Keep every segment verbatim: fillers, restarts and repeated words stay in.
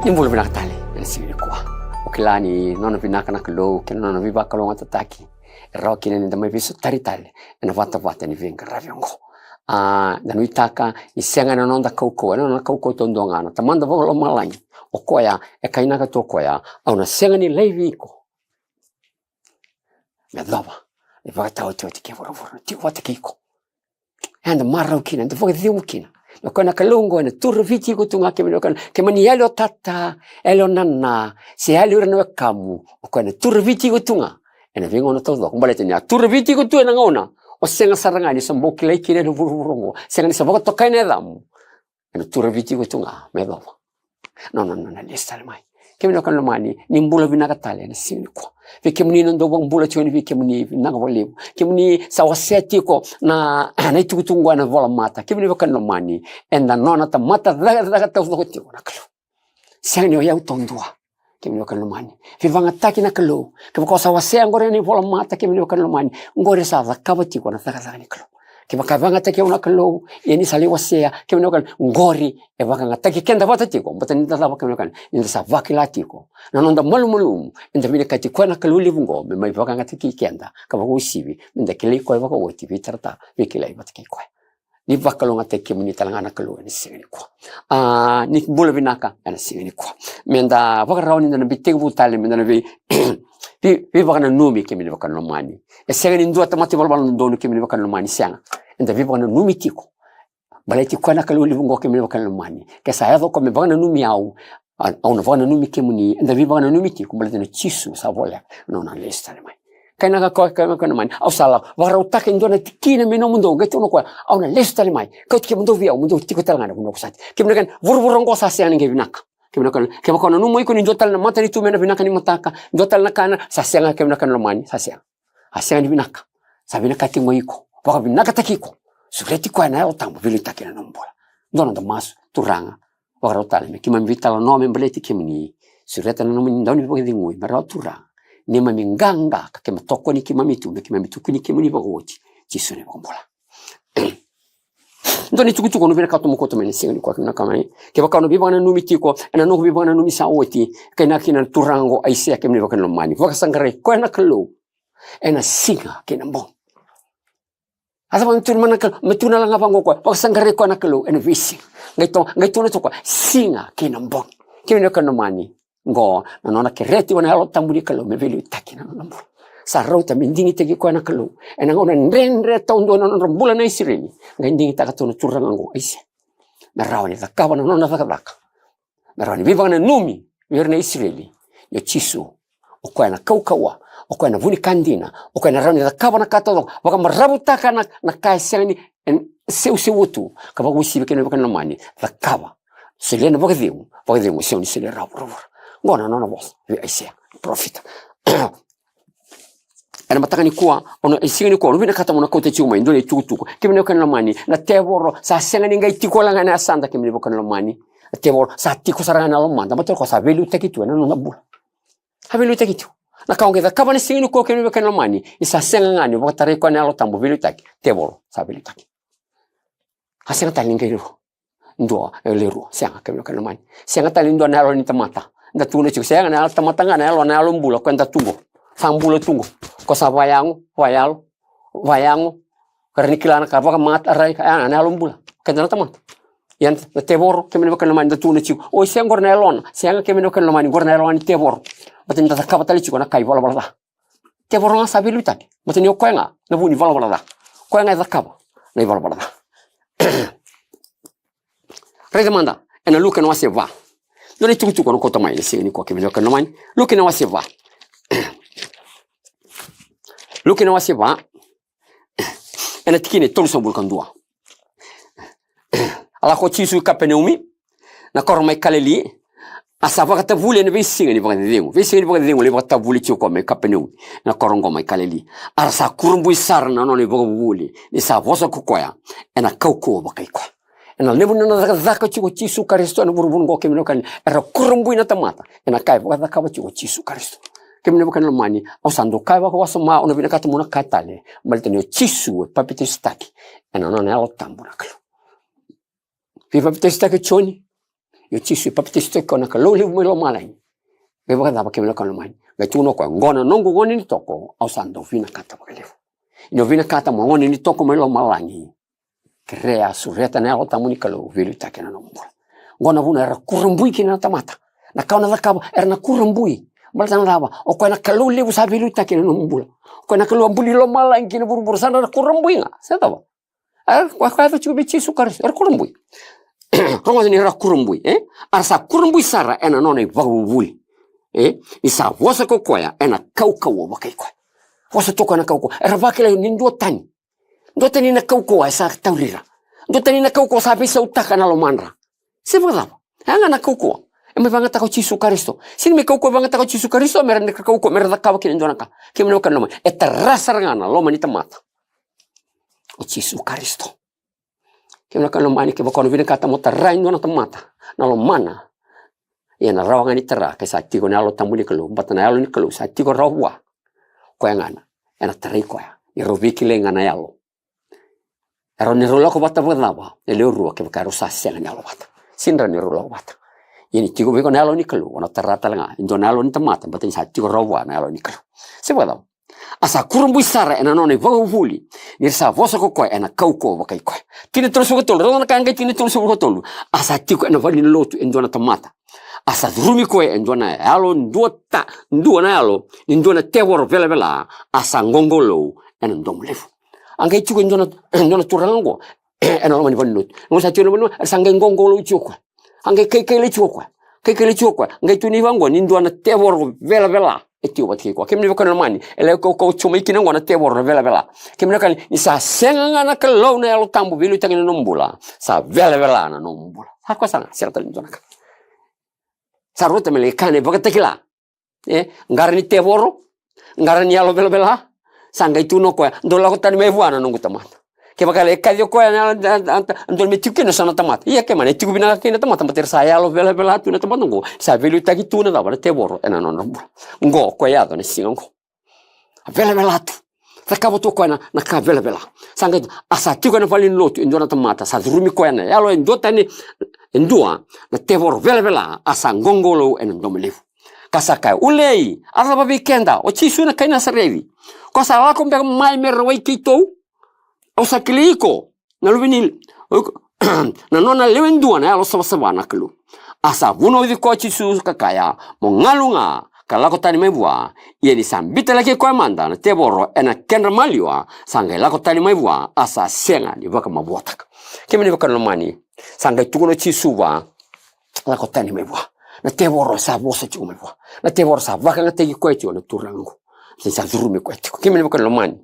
Ni bula vinaka tale ena siga nikua. O kila ni nona vinaka na Kalou kei na nona veivakalougatataki e rawa kina ni da mai veisotari tale ena vatavata ni veiqaravi oqo. A, da nuitaka ni sega ena noda kaukauwa, ena nona kaukauwa taudua ga na Tamada Vakalomalagi. O koya e kainaka tu o koya, au na sega ni laivi iko me yacova na ivakataotioti kei vuravura, na tiko vata kei iko. Eda marau kina, eda vakacegu kina. Na koya na Kalou oqo ena turaviti iko tu ga, kemuni vaka, kemuni yali o tata, yali o nana, se yali o ira na wekamu, o koya ena turaviti iko tu ga ena veigauna taucoko. Baleta ni a turaviti iko tu ena gauna o sega sara ga ni sa bau kilai kina ena vuravura oqo, sega ni sa vakatokai na yacamu. Ena turaviti iko tu ga me yacova na nona, nona lesu tale mai. Kemuni na wekaqu lomani, ni bula vinaka tale ena siga nikua. Vei kemuni na dau vakabula tiko yani, vei kemuni vinaka vakalevu. Kemuni sa wasea tiko na, na itukutuku oqo ena volamata. Kemuni na wekaqu lomani, eda nona tamata cakacaka taucoko tiko na Kalou. Sega ni o yau taudua. Kemuni na wekaqu lomani, veivakayagataki na Kalou. Kevaka o sa wasea oqori ena ivolamata, kemuni na wekaqu lomani, oqori sa cakava tiko na cakacaka ni Kalou. Kevaka e vakayagataki au na Kalou, ia ni sa lai wasea, kemuni na wekaqu, oqori e vakayagataki keda vata tiko. Baleta ni da cava, kemuni na wekaqu, ni da sa vakila tiko na noda malumalumu, eda vinakati koya na Kalou levu oqo me mai vakayagataki keda, ka vakauasivi me da kilai koya vakaoti, veitaratara, veikilai vata kei koya. Ni vakalougatataki kemuni tale ga na Kalou ena siga nikua. A, ni bula vinaka ena siga nikua. Meda vakarau ni da na vei tekivu tale, meda na vei, vei, veivakananumi, kemuni na wekaqu lomani. E sega ni dua tamata ivalavala dodonu, kemuni na wekaqu lomani, sega. Eda veivakananumi tiko. Baleti koya na Kalou levu oqo, kemuni na wekaqu lomani. Ke sa yaco o koya me vakananumi au, a, au na vakananumi kemuni, eda veivakananumi tiko, baleta na Jisu sa voleka na nona lesu tale mai. Kainaka koya, kemuni na wekaqu lomani, au sa lako vakarautaka e dua na tikina me nomudou, qai tukuna o koya, au na lesu tale mai. Kauti kemudou vei au, mo dou tiko tale ga ena vanua au sa tiko. Kemuni na wekaqu, vuravura oqo sa sega ni qai vinaka. Kemuni na wekaqu, kevaka o nanuma iko ni dua tale na matanitu me na vinaka ni mataka, dua tale na ka na, sa sega, kemuni na wekaqu lomani, sa sega. A sega ni vinaka. Sa vinakati ga o iko, vakavinakataki iko. Sureti koya na Yalo Tabu, veiliutaki ena nomu bula. Dua na noda masu. Turaga, vakarau tale me keimami veitalanoa me baleti kemuni. Sureta na nomuni dau ni vakacegui me rawa, Turaga, neimami qaqa ka keimami tokoni keimami tu, me keimami tukuni kemuni vakaoti. Jisu na iVakabula. Dua na itukutuku au na vinakata meu kauta mai ena siga nikua, kemuni na wekaqu lomani. Kevaka au na veivakananumi tiko, ena noqu veivakananumi sa oti, kainaka kina na turaga oqo o Aisea, kemuni na wekaqu lomani. Vakasaqarai koya na Kalou ena siga kei na bogi. A cava na tukuna mai na Kalou? Me tukuna ga vaqo o koya, vakasaqarai koya na Kalou ena veisiga. Qai tu, qai tukuna tu o koya, siga kei na bogi. Kemuni na wekaqu lomani, oqo na nona kerea tiko na Yalo Tabu ni Kalou me veiliutaki ena nona bula. Sa rauta me digitaki koya na Kalou ena gauna dredre taudua ena nodra bula na Isireli. Qai digitaka tu na turaga oqo o Aisea me rawa ni cakava na nona cakacaka, me rawa ni veivakananumi vei ira na Isireli ni o Jisu o koya na kaukauwa, o koya na vu ni ka dina, o koya na rawa ni cakava na ka taucoko, vakamaravutaka na, na ka e sega ni, e seuseu tu, ka vakauasivi, kemuni na wekaqu lomani, cakava. Solia na vakacegu, vakacegu e sega ni solia rawa vuravura. Oqo na nona vosa vei Aisea, parofita. Ena mataka nikua, au na, e siga nikua, au na vinakata meu na kauta tiko mai e dua na itukutuku, kemuni na wekaqu lomani. Na tevoro sa sega ni qai tiko wale ga ena yasada, kemuni na wekaqu lomani. Na tevoro sa tiko sara ga ena lomada, baleta o koya sa veiliutaki tu ena nona bula. Sa veiliutaki tu. Na ka o qai cakava ena siga nikua, kemuni na wekaqu lomani, ni sa sega ga ni vakatarai koya na Yalo Tabu, veiliutaki, tevoro sa veiliutaki. A sega tale ni qai rua. Dua, e le rua. Sega, kemuni na wekaqu lomani. Sega tale ni dua na yalo ni tamata. Da tukuna tiko, sega, na yalo tamata ga, na yalo, na yalo bula, o koya da tu qo. Sa bula tu qo. O koya sa vakayago, vakayalo, vakayago. Ka ra ni kila na ka, vakamatarai, ka, a, na yalo bula. Keda na tamata. Ia na tevoro, kemuni na wekaqu lomani, da tukuna tiko, o, sega, oqori na yalona. Sega, kemuni na wekaqu lomani, oqori na yalo ni tevoro. Baleta ni da cakava tale tiko na ka ivalavala ca. Tevoro ga sa veiliutaki. Baleta ni o koya ga na vu ni valavala ca. O koya ga e cakava na ivalavala ca. Raica mada ena Luke na wase va. Dua na itukutuku au na kauta mai ena siga nikua, kemuni na wekaqu lomani. Luke na wase va. Luke na wase va. Ena tikina e tolusagavulu ka dua. A lako o Jisu i Kapeneumi, na koro mai Kalili. A sa vakatavuli ena veisiga ni vakacecegu. Veisiga ni vakacecegu, lai vakatavuli tiko o koya mai Kapeneumi, na koro oqo mai Kalili. A ra sa kurabui sara na nona ivakavuvuli ni sa vosa ko koya ena kaukauwa vakai koya. Ena levu ni nona cakacaka tiko o Jisu Karisito ena vuravura oqo, kemuni na wekaqu, era kurabui na tamata ena ka e vakacakava tiko o Jisu Karisito. Kemuni na wekaqu lomani, au sa dau kaya vakawasoma, au na vinakata meu na kaya tale, baleta ni o Jisu e papitaisotaki ena nona Yalo Tabu na Kalou. Veipapitaisotaki o Joni, O Jisu e papitaisotaki koya na Kalou levu mai lomalagi. Qai vakacava, kemuni na wekaqu lomani? Qai tukuna o koya, oqo na noqu gone ni toko, au sa dau vinakata vakalevu. Ni o vinakata mo gone ni toko mai lomalagi, kerea, sureta na Yalo Tabu ni Kalou veiliutaki ena nomu bula. Oqo na vuna era kurabui kina na tamata. Na ka o na cakava, era na kurabui. Baleta na cava? O koya na Kalou levu sa veiliutaki ena nomu bula. O koya na Kalou a buli lomalagi kei na vuravura, sa na kurabui ga. Se cava? Era, koya, koya yaco tiko vei Jisu Karisito, era kurabui. Rogoca ni ra kurabui, e? Era sa kurabui sara ena nona ivakavuvuli. E? Ni sa vosa ko koya ena kaukauwa vakai koya. Vosa tu o koya ena kaukauwa. Era vakila ni duatani. Duatani na kaukauwa e sa tauri ira. Duatani na kaukauwa sa veisautaka na lomadra. Se vakacava? E ga na kaukauwa e mai vakayagataka o Jisu Karisito. Sega ni mai kaukauwa vakayagataka o Jisu Karisito mera, mera kaukauwa mera cakava kina e dua na ka. Kemuni na wekaqu lomani, e tara sara ga na loma ni tamata o Jisu Karisito. Kemuni na wekaqu lomani, kevaka o na vinakata mo tara e dua na tamata na lomana, ia na rawa ga ni tara ke sa tiko na Yalo Tabu ni Kalou, baleta na Yalo ni Kalou sa tiko rawa vua. Koya ga na, ena tarai koya. Ni rau veikilai ga na yalo. Erau ni rau lako vata vakacava e lewe rua kevaka erau sa sega ni yalo vata? Sega ni rau lako vata. Ia ni tiko vei iko na Yalo ni Kalou, o na tara tale ga e dua na yalo ni tamata, baleta ni sa tiko rawa vua na Yalo ni Kalou. Se vakacava? A sa kurabui sara ena nona ivakavuvuli, ni ra sa vosa ko koya ena kaukauwa vakai koya. Tikina tolusagavulu ka tolu, rau na ka e qai tikina tolusagavulu ka tolu. A sa tiko ena valenilotu e dua na tamata. A sa curumi koya e dua na yalo, dua ta, dua na yalo ni dua na tevoro velavela, a sa qoqolou ena domo levu. A qai tiko e dua na, e dua na turaga oqo ena loma ni valenilotu. Oqo sa tiko ena valenilotu, era sa qai qoqolou tiko koya. A qai kaikaila tiko koya. Kaikaila tiko koya. Qai tukuni vaqo ni dua na tevoro velavela e tiko vata kei koya. Kemuni na wekaqu lomani, e lewe kaukauwa tiko mai kina oqo na tevoro na velavela. Kemuni na wekaqu, ni sa sega ga na Kalou na Yalo Tabu veiliutaki ena nomu bula, sa velavela na nomu bula. Sa koya sara ga, sega tale ni dua na ka. Sa rauta me lai kaya na ivakatakila. E, qara ni tevoro, qara ni yalo velavela. Sa qai tukuna o koya, dou lako tani mai vua na noqu tamata. Kevaka e lai kaci o koya na, na, na, na, dou me tiko kina eso na tamata. Ia kemuni na tiko vinaka kina na tamata, baleta era sa yalo velavela tu na tamata oqo. Sa veiliutaki tu na cava? Na tevoro ena nona bula. Oqo o koya yaco na siga oqo. A velavela tu. Cakava tu o koya na, na ka velavela. Sa qai, a sa tiko ena valenilotu e dua na tamata, sa curumi koya na yalo e dua tani, e dua na tevoro velavela, a sa qoqolou ena domo levu. Ka sa kaya, ulei, a cava vei keda, o Jisu na kai Nasareci? Ko sa lako beka mai me rawai keitou? Au sa kilai iko, na luve ni, o iko, na nona lewe dua na yalo savasava na Kalou. A sa vunauci koya o Jisu ka kaya, mo galu ga ka lako tani mai vua. Ia ni sa biuta laki koya mada na tevoro ena kedra maliwa, sa qai lako tani mai vua, a sa sega ni vakamavoataka. Kemuni na wekaqu lomani, sa qai tukuna o Jisu vua, lako tani mai vua. Na tevoro sa vosa tiko mai vua. Na tevoro sa vakayagataki koya tiko na turaga oqo. Sa curumi koya tiko. Kemuni na wekaqu lomani,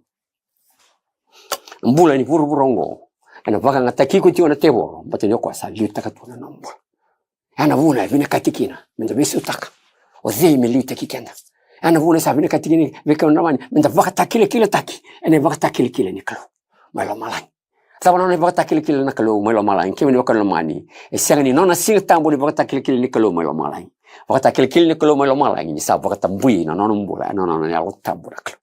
na bula ni vuravura oqo ena vakayagataki iko tiko na tevoro, baleta ni o koya sa liutaka tu na nomu bula. Ya na vuna e vinakati kina meda veisautaka o cei me liutaki keda. Ya na vuna sa vinakati kina vei keda na wani meda vakatakilakilataki ena ivakatakilakila ni Kalou mai lomalagi. Cava na nona ivakatakilakila na Kalou mai lomalagi? Kemuni na wekaqu lomani, e sega ni nona Siga Tabu na ivakatakilakila ni Kalou mai lomalagi. Vakatakilakila ni Kalou mai lomalagi ni sa vakatabui na nona bula ena nona Yalo Tabu na Kalou.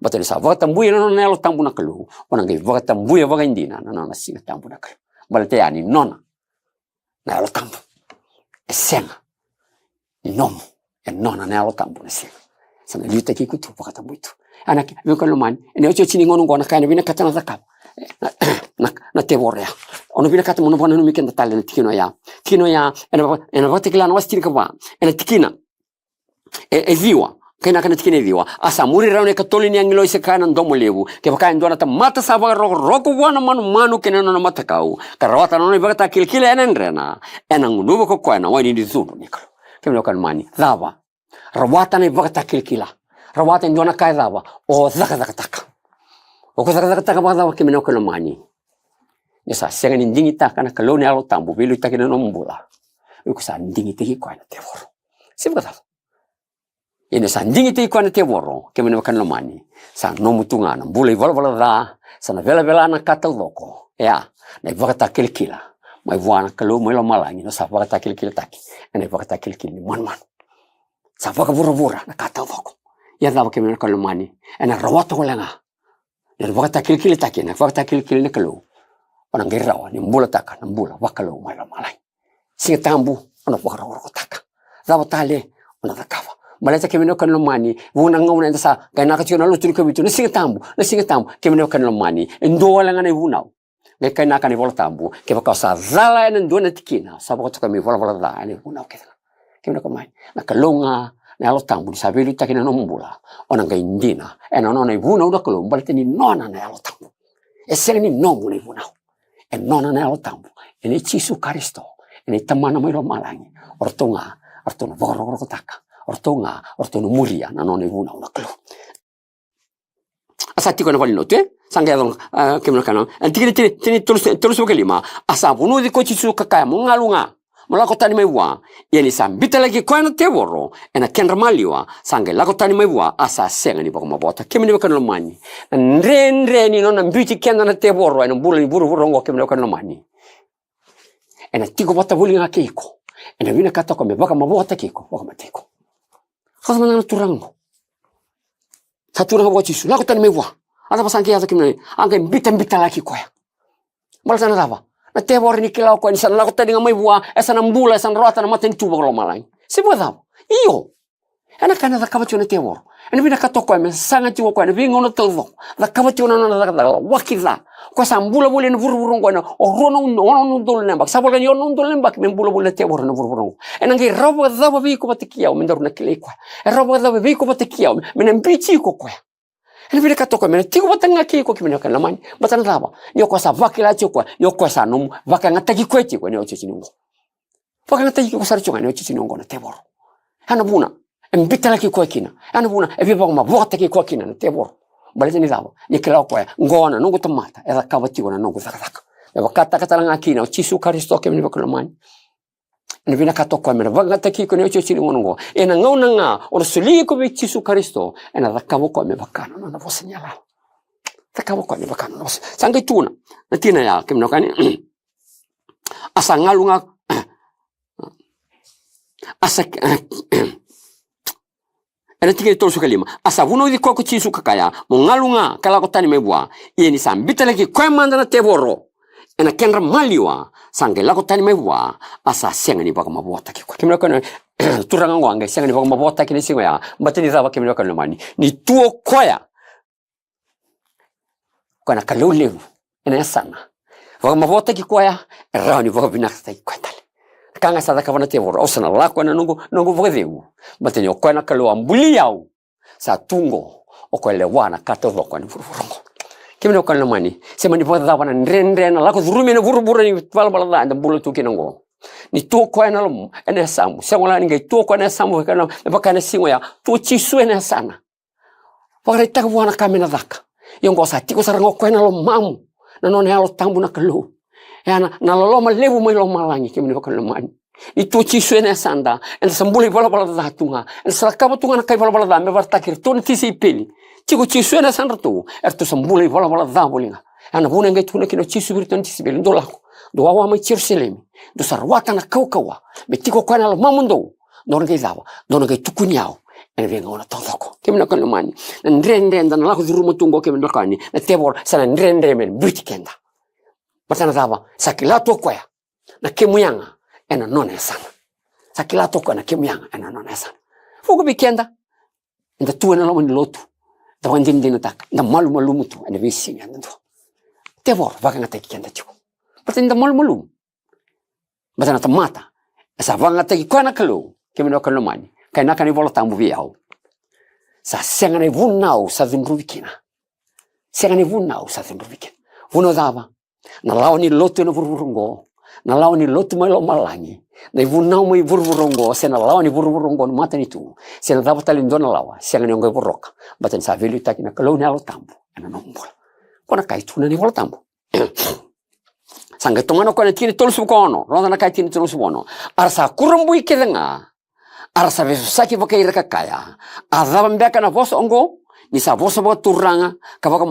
Baleta ni sa vakatabui ena nona Yalo Tabu na Kalou, o na qai vakatabuya vakaidina na nona Siga Tabu na Kalou. Baleta ya ni nona na Yalo Tabu. E sega ni nomu, e nona na Yalo Tabu na Siga. Sa na liutaki iko tu, vakatabui tu. Ana ke, wekaqu lomani, ena iotioti ni gauna oqo na ka ena vinakata na cakava na, na, na tevoro ya. O na vinakata mo na vakananumi keda tale na tikina oya. Tikina oya ena vaka-, ena Vakatakila na wase tinikava, ena tikina e, e ciwa. Kena, kena tikina e ciwa. A sa muri rawa na ikatolu ni agilosi ka kaya ena domo levu, kevaka e dua na tamata sa vakarokoroko vua na manumanu kei na nona matakau, ka rawata na nona ivakatakilakila ena yadrena, ena gunuva ko koya na waini ni cudru ni Kalou. Kemuni na wekaqu lomani, cava? Rawata na ivakatakilakila. Rawata e dua na ka e cava? O cakacakataka. O ko cakacakataka vakacava, kemuni na wekaqu lomani? Ni sa sega ni digitaka na Kalou na Yalo Tabu veiliutaki ena nomu bula, o iko sa digitaki koya na tevoro. Se vakacava? Ia ni sa digitaki koya na tevoro, kemuni na wekaqu lomani, sa nomu tu ga na bula ivalavala ca, sa na velavela na ka taucoko. Ia, na ivakatakilakila mai vua na Kalou mai lomalagi, na sa vakatakilakilataki ena ivakatakilakila ni manumanu. Sa vakavuravura na ka taucoko. Ia cava, kemuni na wekaqu lomani? Ena rawata wale ga na ivakatakilakila, taki na ivakatakilakila ni Kalou, o na qai rawa ni bulataka na bula vakalou mai lomalagi. Siga Tabu, o na vakarokorokotaka. Cava tale o na cakava? Baleta kemuni na wekaqu lomani, vuqa na gauna eda sa qai naka tiko na lotu ni kavitu, na Siga Tabu, na Siga Tabu, kemuni na wekaqu lomani, e dua wale ga na ivunau. Qai kainaka na iVola Tabu, kevaka o sa cala ena dua na tikina, sa vakatokai me ivalavala ca ena ivunau kece ga. Kemuni na wekaqu lomani, na Kalou ga na Yalo Tabu ni sa veiliutaki ena nomu bula, o na qai dina ena nona ivunau na Kalou, baleta ni nona na Yalo Tabu. E sega ni nomu na ivunau. E nona na Yalo Tabu. E nei Jisu Karisito. E nei Tamana mai lomalagi. O ratou ga o ratou na vakarokorokotaka. O ratou ga o ratou na muria na nona ivunau na Kalou. A sa tiko ena valenilotu, e? Sa qai yaco, a, kemuni na wekaqu lomani. Ena tikina tini, tini, tolu, tolu, tolu, ka lima. A sa vunauci koya o Jisu ka kaya, mo galu ga, mo lako tani mai vua. Ia ni sa biuta laki koya na tevoro ena kedra maliwa, sa qai lako tani mai vua, a sa sega ni vakamavoataki. Kemuni na wekaqu lomani, na dredre ni nona biuti keda na tevoro ena bula ni vuravura oqo, kemuni na wekaqu lomani, ena tiko vata voli ga kei iko. Ena vinakata o koya me vakamavoataki iko, vakamatei iko. Sa cava na turaga oqo? Sa turaga vua o Jisu, lako tani mai vua. A cava sa qai yaco, kemuni? A qai bitabita laki koya. Baleta na cava? Na tevoro ni kila o koya ni sa na lako tani ga mai vua, e sa na bula, e sa na rawata na matanitu vakalomalagi. Se vakacava? Io. Ena ka ena cakava tiko na tevoro. Ena vinakata o koya me saga tiko o koya ena veigauna taucoko, cakava tiko na nona cakacaka, lawaki ca. O koya sa bula voli ena vuravura oqo ena rua na, ono na udolu na yabaki. Sa voleka ni ono na udolu na yabaki me bula voli na tevoro ena vuravura oqo. Ena qai rawa vakacava vei iko vata kei au me daru na kilai koya? E rawa vakacava vei iko vata kei au me na biuti iko o koya? Ena vinakata o koya me na tiko vata ga kei iko, kemuni na wekaqu lomani. Baleta na cava? Ni o koya sa vakila tiko o koya ni o koya sa nomu, vakayagataki koya tiko ena iotioti ni gauna oqo. Vakayagataki iko sara tiko ga ena iotioti ni gauna oqo na tevoro. Ya na vuna e biuta laki koya kina. Ya na vuna e veivakamavoataki koya kina na tevoro. Baleta ni cava? Ni kila o koya, qo na noqu tamata e cakava tiko na noqu cakacaka. Me vakataka tale ga kina o Jisu Karisito, kemuni na wekaqu lomani. Ena vinakata o koya me na vakayagataki iko ena iotioti ni gauna oqo. Ena gauna ga o na soli iko vei Jisu Karisito, ena cakava o koya me vaka na nona vosa ni yalayala. Cakava o koya me vaka na nona vosa. Sa qai tukuna na tikina ya, kemuni na wekaqu lomani. A sa galu ga, a sa, ena tikina e tolusagavulu ka lima. A sa vunauci koya ko Jisu ka kaya, mo galu ga ka lako tani mai vua. Ia ni sa biuta laki koya mada na tevoro ena kedra maliwa, sa qai lako tani mai vua, a sa sega ni vakamavoataki koya. Kemuni na wekaqu lomani, turaga oqo a qai sega ni vakamavoataki ena siga oya. Baleta ni cava, kemuni na wekaqu lomani? Ni tu o koya. O koya na Kalou levu ena yasana. Vakamavoataki koya, e rawa ni vakavinakataki koya tale. Ka ga sa cakava na tevoro, au sa na lako ena noqu, noqu vakacegu. Baleta ni o koya na Kalou a buli au. Sa tu qo, o koya lewa na ka taucoko ena vuravura oqo. Kemuni na wekaqu lomani, se mani vakacava na dredre na lako curumi ena vuravura ni valavala ca eda bula tu kina oqo. Ni tu o koya ena lom-, ena yasamu. Sega wale ni qai tu o koya ena yasamu, vaka na, vaka ena siga oya. Tu o Jisu ena yasana. Vakaraitaka vua na ka me na caka. Ia oqo sa tiko sara ga o koya ena lomamu, na nona Yalo Tabu na Kalou. E ya na, na loloma levu mai lomalagi, kemuni na wekaqu lomani. Ni tu o Jisu ena yasada, eda sa bula ivalavala ca tu ga. Eda sa cakava tu ga na ka ivalavala ca me vakaraitaki iratou na tisaipeli. Tiko o Jisu ena yasadratou, eratou sa bula ivalavala ca voli ga. Ya na vuna e qai tukuna kina o Jisu vei iratou na tisaipeli, dou lako, dou wawa mai Jerusalemi, dou sa rawata na kaukauwa me tiko o koya ena lomamudou. Dou na qai cava? Dou na qai tukuni au ena veigauna taucoko. Kemuni na wekaqu lomani, na dredre eda na lako curuma tu oqo, kemuni na wekaqu lomani, na tevoro sa na dredre me biuti keda. Baleta na cava? Sa kila tu o koya na kemu yaga ena nona yasana. Sa kila tu o koya na kemu yaga ena nona yasana. Vuqa vei keda eda tu ena loma ni lotu, da vakadinadinataka, da malumalumu tu ena veisiga yadudua. Tevoro vakayagataki keda tiko. Baleta ni da malumalumu. Baleta na tamata e sa vakayagataki koya na Kalou, kemuni na wekaqu lomani, ka e na ka na iVola Tabu vei au. Sa sega na ivunau sa cudruvi kina. Sega na ivunau sa cudruvi kina. Vunau cava? Na lawa ni lotu ena vuravura oqo. Na lawa ni lotu mai lomalagi. Na ivunau mai vuravura oqo, se na lawa ni vuravura oqo na matanitu, se na cava tale e dua na lawa, sega ni o qai voroka. Baleta ni sa veiliutaki na Kalou na Yalo Tabu ena nomu bula. Ko na ka e tukuna na iVola Tabu. Sa qai tomana o koya na tikina e tolusagavulu ka ono, rogoca na ka e tikina e tolusagavulu ka ono. A ra sa kurabui kece ga, a ra sa veivosaki vakai ira ka kaya, a cava beka na vosa oqo? Ni sa vosa vakaturaga ka vaka,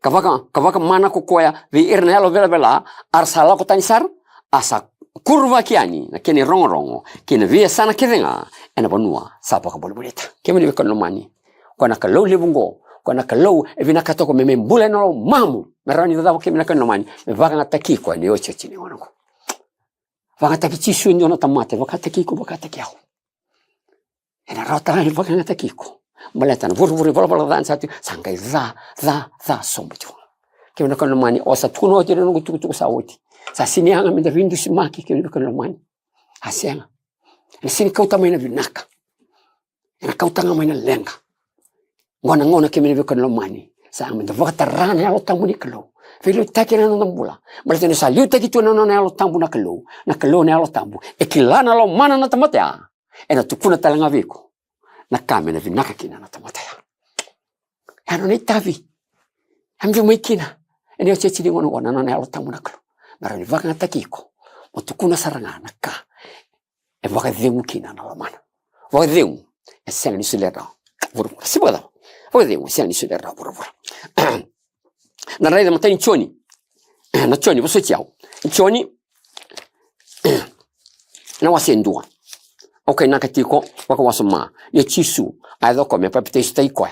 ka vaka, ka vakamana ko koya vei ira na yalo velavela, a ra sa lako tani sara. A sa kuruvaki yani na kena irogorogo kei na veiyasana kece ga ena vanua sa vakavolivolita. Kemuni na wekaqu lomani, o koya na Kalou levu oqo, o koya na Kalou e vinakata o koya me, me bula ena lomamu, me rawa ni cava, kemuni na wekaqu lomani? Me vakayagataki iko ena iotioti ni gauna oqo. Vakayagataki Jisu e dua na tamata, e vakayagataki iko, vakayagataki au. Ena rawa tale ga ni vakayagataki iko. Baleta na vuravura ivalavala ca ena sa tu, sa qai ca, ca, ca sobu tiko ga. Kemuni na wekaqu lomani, au sa tukuna oti ena noqu itukutuku sa oti. Sa sega ni yaga meda veidusimaki, kemuni na wekaqu lomani. A sega. Ena sega ni kauta mai na vinaka. Ena kauta ga mai na leqa. Qo na gauna, kemuni na wekaqu lomani, sa yaga meda vakatara na Yalo Tabu ni Kalou. Veiliutaki ena noda bula. Baleta ni sa liutaki tu ena nona Yalo Tabu na Kalou. Na Kalou na Yalo Tabu. E kila na lomana na tamata ya. Ena tukuna tale ga vei iko na ka me na vinaka kina na tamata ya. Ya na nona itavi. Ami vei mai kina ena iotioti ni gauna oqo na nona Yalo Tabu na Kalou. Me rawa ni vakayagataki iko. Mo tukuna sara ga na ka e vakacegu kina na lomana. Vakacegu e sega ni solia rawa vuravura. Se vakacava? Vakacegu e sega ni solia rawa vuravura. Na raica matai ni Joni. Na Joni, vosoti au. Joni, na wase e dua. Au kainaka tiko vakawasoma ni o Jisu a yaco o koya me papitaisotaki koya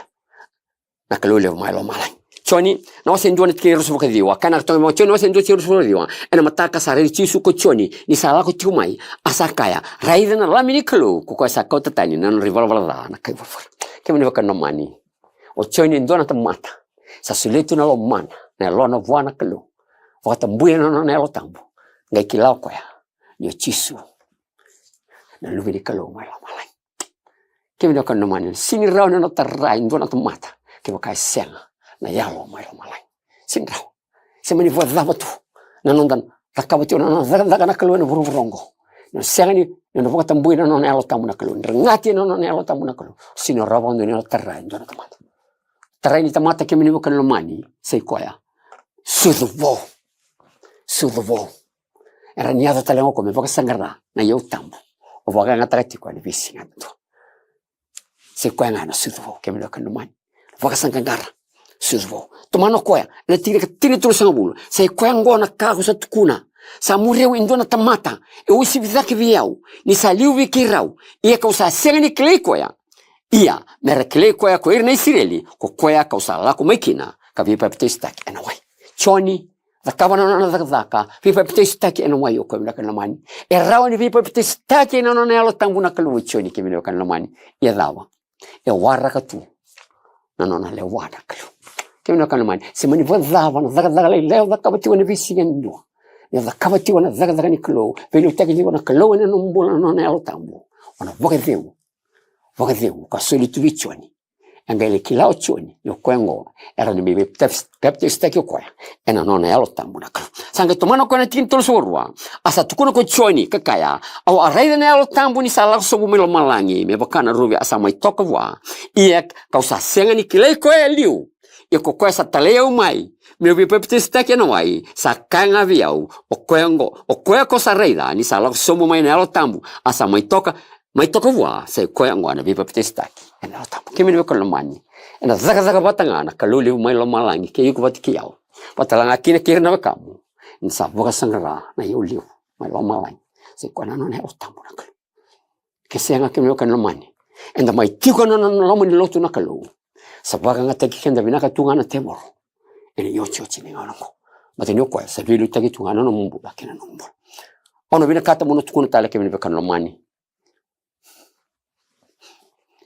na Kalou levu mai lomalagi. Joni, na wase e dua na tikina e ruasagavulu ka ciwa. Kainaka toka vaka Joni, na wase e dua tikina e ruasagavulu ka ciwa. Ena mataka sa raici Jisu ko Joni ni sa lako tiko mai, a sa kaya, raica na Lami ni Kalou, ko koya sa kauta tani na nodra ivalavala ca na kai vuravura. Kemuni na wekaqu lomani, o Joni e dua na tamata sa solia tu na lomana, na yalona vua na Kalou. Vakatabui ena nona Yalo Tabu. Qai kila o koya ni o Jisu na Luve ni Kalou mai lomalagi. Kemuni na wekaqu lomani, sega ni rawa ni na tara e dua na tamata kevaka e sega na Yalo mai lomalagi. Sega ni rawa. Se mani vakacava tu na noda cakava tiko na nona cakacaka na Kalou ena vuravura oqo, na sega ni, ni na vakatabui na nona Yalo Tabu na Kalou, ni regati ena nona Yalo Tabu na Kalou, sega ni rawa vakadua ni na tara e dua na tamata. Tarai ni tamata, kemuni na wekaqu lomani, sa i koya sucu vou. Sucu vou. Era ni yaco tale ga o koya me vakasaqara na iyau tabu. O vakayagataka tiko ena veisiga yadua. Sa i koya ga na sucu vou, kemuni na wekaqu lomani. Vakasaqaqara, sucu vou. Tomana o koya ena tikina ka tinitolu sagavulu. Sa i koya oqo na ka au sa tukuna. Sa muri au e dua na tamata e uasivi cake vei au, ni sa liu vei keirau, ia kau sa sega ni kilai koya. Ia me ra kilai koya ko ira na Isireli, ko koya kau sa lako mai kina ka veipapitaisotaki ena wai. Joni, cakava na nona cakacaka, veipapitaisotaki ena wai o koya, vinaka na lomani. E rawa ni veipapitaisotaki ena nona Yalo Tabu na Kalou o Joni, kemuni na wekaqu lomani. Ia cava? E waraka tu na nona lewa na Kalou. Kemuni na wekaqu lomani, se mani vakacava na cakacaka lailai o cakava tiko ena veisiga yadua, ni o cakava tiko na cakacaka ni Kalou, veiliutaki tiko na Kalou ena nomu bula na nona Yalo Tabu, o na vakacegu. Vakacegu ka soli tu vei Joni. E qai lai kila o Joni ni o koya oqo e rawa ni mai veipapitaisotaki o koya ena nona Yalo Tabu na Kalou. Sa qai tomana o koya na tikina tolusagavulu ka rua. A sa tukuna ko Joni ka kaya, au a raica na Yalo Tabu ni sa lako sobu mai lomalagi me vaka na ruve, a sa mai toka vua. Ia kau sa sega ni kilai koya e liu. Ia ko koya sa talai au mai meu veipapitaisotaki ena wai, sa kaya ga vei au, o koya oqo, o koya ko sa raica ni sa lako sobu mai na Yalo Tabu, a sa mai toka, mai toka vua, sa i koya oqo na veipapitaisotaki ena Yalo Tabu. Kemuni na wekaqu lomani, ena cakacaka vata ga na Kalou levu mai lomalagi kei iko vata kei au, vata tale ga kina kei ira na wekamu, ni sa vakasaqara na iyau levu mai lomalagi. Sa i koya na nona Yalo Tabu na Kalou. Ke sega, kemuni na wekaqu lomani, eda mai tiko ena nona loma ni lotu na Kalou, sa vakayagataki keda vinaka tu ga na tevoro ena iotioti ni gauna oqo. Baleta ni o koya sa veiliutaki tu ga na nomu bula kei na noqu bula. Au na vinakata meu na tukuna tale, kemuni na wekaqu lomani,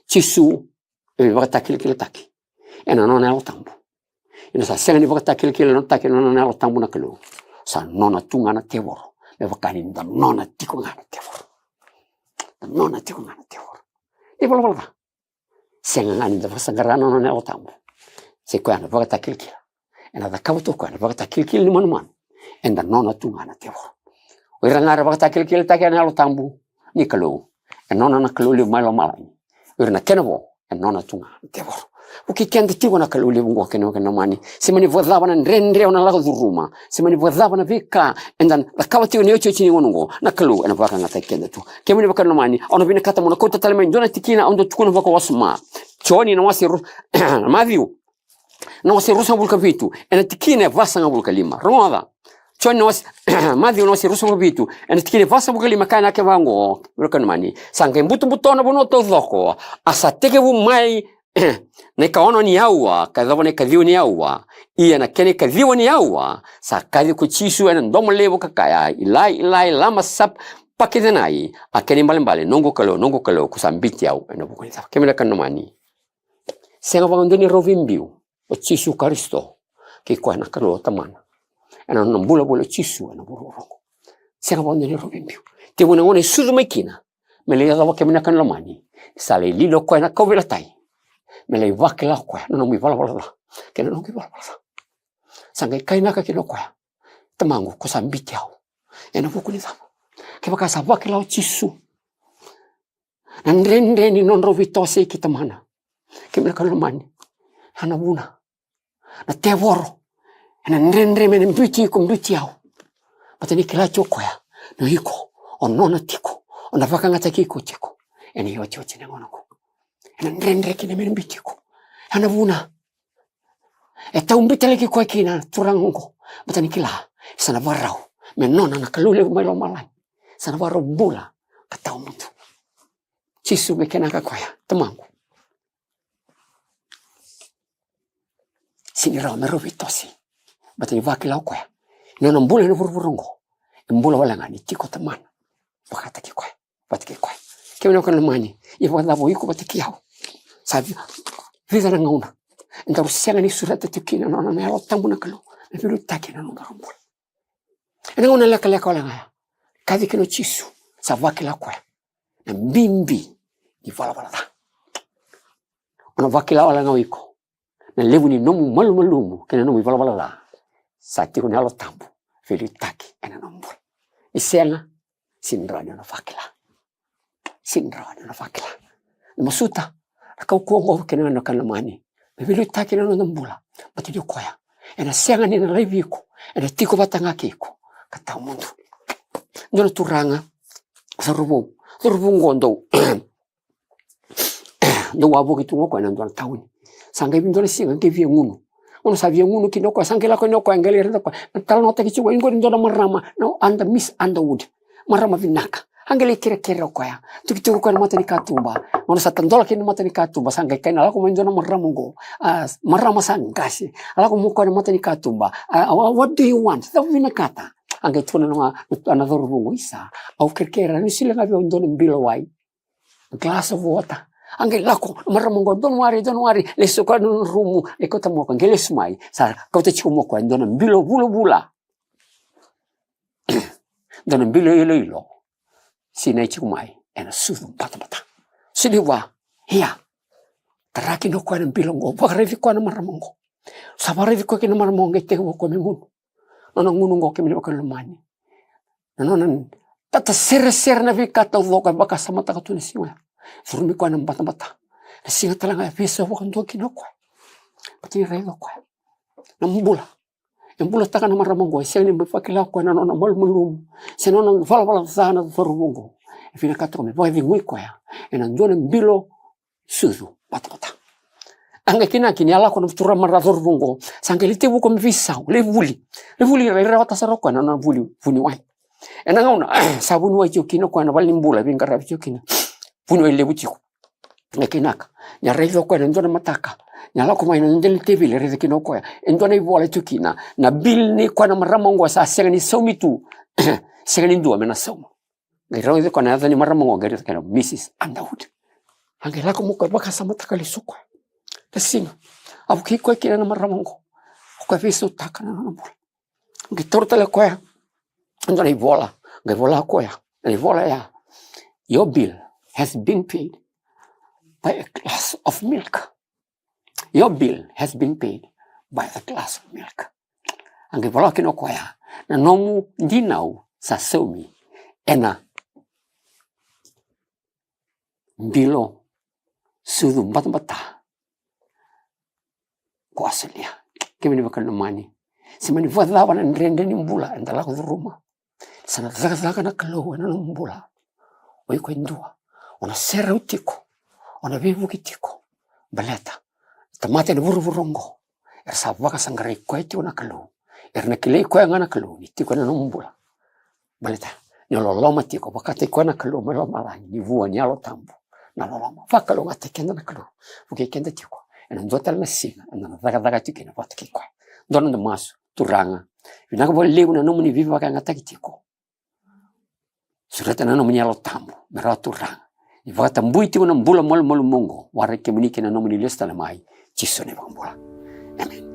Jisu e veivakatakilakilataki ena nona Yalo Tabu. Ia ni sa sega ni vakatakilakila, nona taki ena nona Yalo Tabu na Kalou, sa nona tu ga na tevoro, me vaka ni da nona tiko ga na tevoro. Da nona tiko ga na tevoro. Ivalavala ca. Sega ga ni da vakasaqara na nona Yalo Tabu, sa i koya na vakatakilakila. Ena cakava tu o koya na vakatakilakila ni manumanu, eda nona tu ga na tevoro. O ira ga era vakatakilakilataki ena Yalo Tabu ni Kalou, e nona na Kalou levu mai lomalagi. O ira na kena vo, e nona tu ga na tevoro. Vukei keda tiko na Kalou levu oqo, kemuni na wekaqu lomani. Se mani vakacava na dredre o na lako curuma, se mani vakacava na veika eda cakava tiko ena iotioti ni gauna oqo, na Kalou ena vakayagataki keda tu. Kemuni na wekaqu lomani, au na vinakata meu na kauta tale mai e dua na tikina au dau tukuna vakawasoma. Joni na wase ru-, Maciu na wase ruasagavulu ka vitu, ena tikina e vasagavulu ka lima. Rogoca. Joni na wase, Maciu na wase ruasagavulu ka vitu, ena tikina e vasagavulu ka lima, kaya na ka vaqo, kemuni na wekaqu lomani. Sa qai butobuto na vanua taucoko, a sa tekivu mai Na ikaono ni aua ka yacova na ikaciwa ni aua, ia na kena ikaciwa ni aua sa kaci ko Jisu ena domo levu ka kaya, Ilai, Ilai, lama sapakicenai? A kena ibalebale, Noqu Kalou, noqu Kalou, ko sa biuti au ena vuku ni cava? Kemuni na wekaqu lomani, sega vakadua ni rau veibiu o Jisu Karisito kei koya na Kalou Tamana ena nona bula voli o Jisu ena vuravura oqo. Sega vakadua ni rau veibiu. Tekivu na gauna e sucu mai kina me lai yacova, kemuni na wekaqu lomani, sa lai lili o koya ena kauveilatai me lai vakila o koya na nomu ivalavala ca kei na noqu ivalavala ca. Sa qai kainaka kina o koya, Tamaqu, ko sa biuti au ena vuku ni cava? Kevaka sa vakila o Jisu na dredre ni nodrau veitosoyaki Tamana, kemuni na wekaqu lomani, a na vuna na tevoro ena dredre me na biuti iko, biuti au. Baleta ni kila tiko o koya ni o iko o nona tiko, o na vakayagataki iko tiko ena iotioti ni gauna oqo. Ena dredre kina me na biuti iko. A na vuna e tau biutalaki koya kina na Turaga oqo, baleta ni kila sa na vakarau me nona na Kalou levu mai lomalagi. Sa na vakarau bula ka tawamudu. Jisu qai kainaka o koya, Tamaqu, sega ni rawa me rau veitosoyaki. Baleta ni vakila o koya ni nona bula ena vuravura oqo e bula wale ga ni tiko o Tamana vakataki koya, vata kei koya. Kemuni na wekaqu lomani, ia vakacava o iko vata kei au? Sa vi-, vica na gauna edaru sega ni sureta tiko kina na nona Yalo Tabu na Kalou me veiliutaki ena nodaru bula. Ena gauna lekaleka wale ga ya, kaci kina o Jisu, sa vakila o koya na bibi ni valavala ca. O na vakila wale ga o iko na levu ni nomu malumalumu kei na nomu ivalavala ca, sa tiko na Yalo Tabu veiliutaki ena nomu bula. Ni sega, sega ni rawa ni o na vakila. Sega ni rawa ni o na vakila. Na masuta, na kaukauwa oqo, kemuni na wekaqu lomani, me veiliutaki ena noda bula. Baleta ni o koya ena sega ni na laivi iko, ena tiko vata ga kei iko ka tawamudu. Dua na turaga, cauravou, cauravou oqo dau dau wavoki tu ga o koya ena dua na tauni. Sa qai vei dua na siga qai via gunu. Gauna sa via gunu kina o koya, sa qai lako yani o koya, qai lai raica o koya, na talanoataki tiko qo, e dua na marama, na Under-, Miss Underwood. Marama vinaka. A qai lai kerekere o koya, tukituki o koya na mata ni katuba. Gauna sa tadola kina na mata ni katuba, sa qai kaya, lako mai e dua na marama oqo, a, marama sa qase. A lako mai o koya na mata ni katuba. A, a, what do you want? Cava o vinakata? A qai tukuna na, na cauravou oqo, isa, au kerekere, ni solia ga vei au e dua na bilo wai. Glass of water. A qai lako na marama oqo, don't worry, don't worry. Lesu o koya ena nona rumu, lai kauta mai o koya, qai lesu mai. Sa kauta tiko mai o koya e dua na bilo vulavula. Dua na bilo iloilo. Sinai tiko mai ena sucu batabata. Solia vua. Ia. Tara kina o koya na bilo oqo, vakaraici koya na marama oqo. Sa vakaraici koya kina na marama oqo, qai tekivu o koya me gunu. Nona gunu oqo, kemuni na wekaqu lomani, na nona tataseresere na veika taucoko e vakasamataka tu na siga oya. Curumi koya na batabata. Na siga tale ga e veisau vakadua kina o koya. Baleta ni raica o koya na bula e bulataka na marama oqo, e sega ni vakila o koya na nona malumalumu se na nona valavala ca na cauravou oqo. E vinakata o koya me vakacegui koya ena dua na bilo sucu batabata. A qai kainaki ni a lako na turaga marama, cauravou oqo, sa qai lai tekivu o koya me veisau, lai vuli. Lai vuli, lai rawata sara o koya na nona vuli vuniwai. Ena gauna sa vuniwai tiko kina o koya, na valenibula e veiqaravi tiko kina, vuniwai levu tiko. Qai kainaka ni a raica o koya ena dua na mataka, ni a lako mai na dela ni teveli, e raica kina o koya e dua na ivola e tiko kina, na bilo nei koya na marama oqo sa sega ni saumi tu. Sega ni dua me na sauma. Qai raica o koya na yaca ni marama oqo, qai raica kina Missus Underwood. A qai lako mai o koya, vakasamataka lesu o koya. Na siga a vukei koya kina na marama oqo, o koya veisautaka na nona bula. Qai taura tale o koya e dua na ivola, qai vola o koya na ivola oya, "Your bill has been paid by a glass of milk." Your bill has been paid by the glass of milk. A qai vola kina o koya, na nomu dinau sa saumi ena bilo sucu batabata ko a solia. Kemuni na wekaqu lomani, se mani vakacava na dredre ni bula eda lako curuma, sa na cakacaka na Kalou ena nomu bula. O iko e dua, o na serau tiko, o na veivuke tiko. Baleta na tamata ena vuravura oqo era sa vakasaqarai koya tiko na Kalou. Era na kilai koya ga na Kalou ni tiko ena nomu bula. Baleta ni o loloma tiko vakataki koya na Kalou mai lomalagi, ni vua ni Yalo Tabu na loloma. Vakalougatataki keda na Kalou, vukei keda tiko ena dua tale na siga eda na cakacaka tiko kina vata kei koya. Dua na noda masu. Turaga, vinaka vakalevu na nomuni veivakayagataki tiko. Sureta na nomuni Yalo Tabu me rawa, Turaga, ni vakatabui tiko na bula malumalumu oqo, waraki kemuni kei na nomuni lesu tale mai, Jisu na iVakabula. Emeni.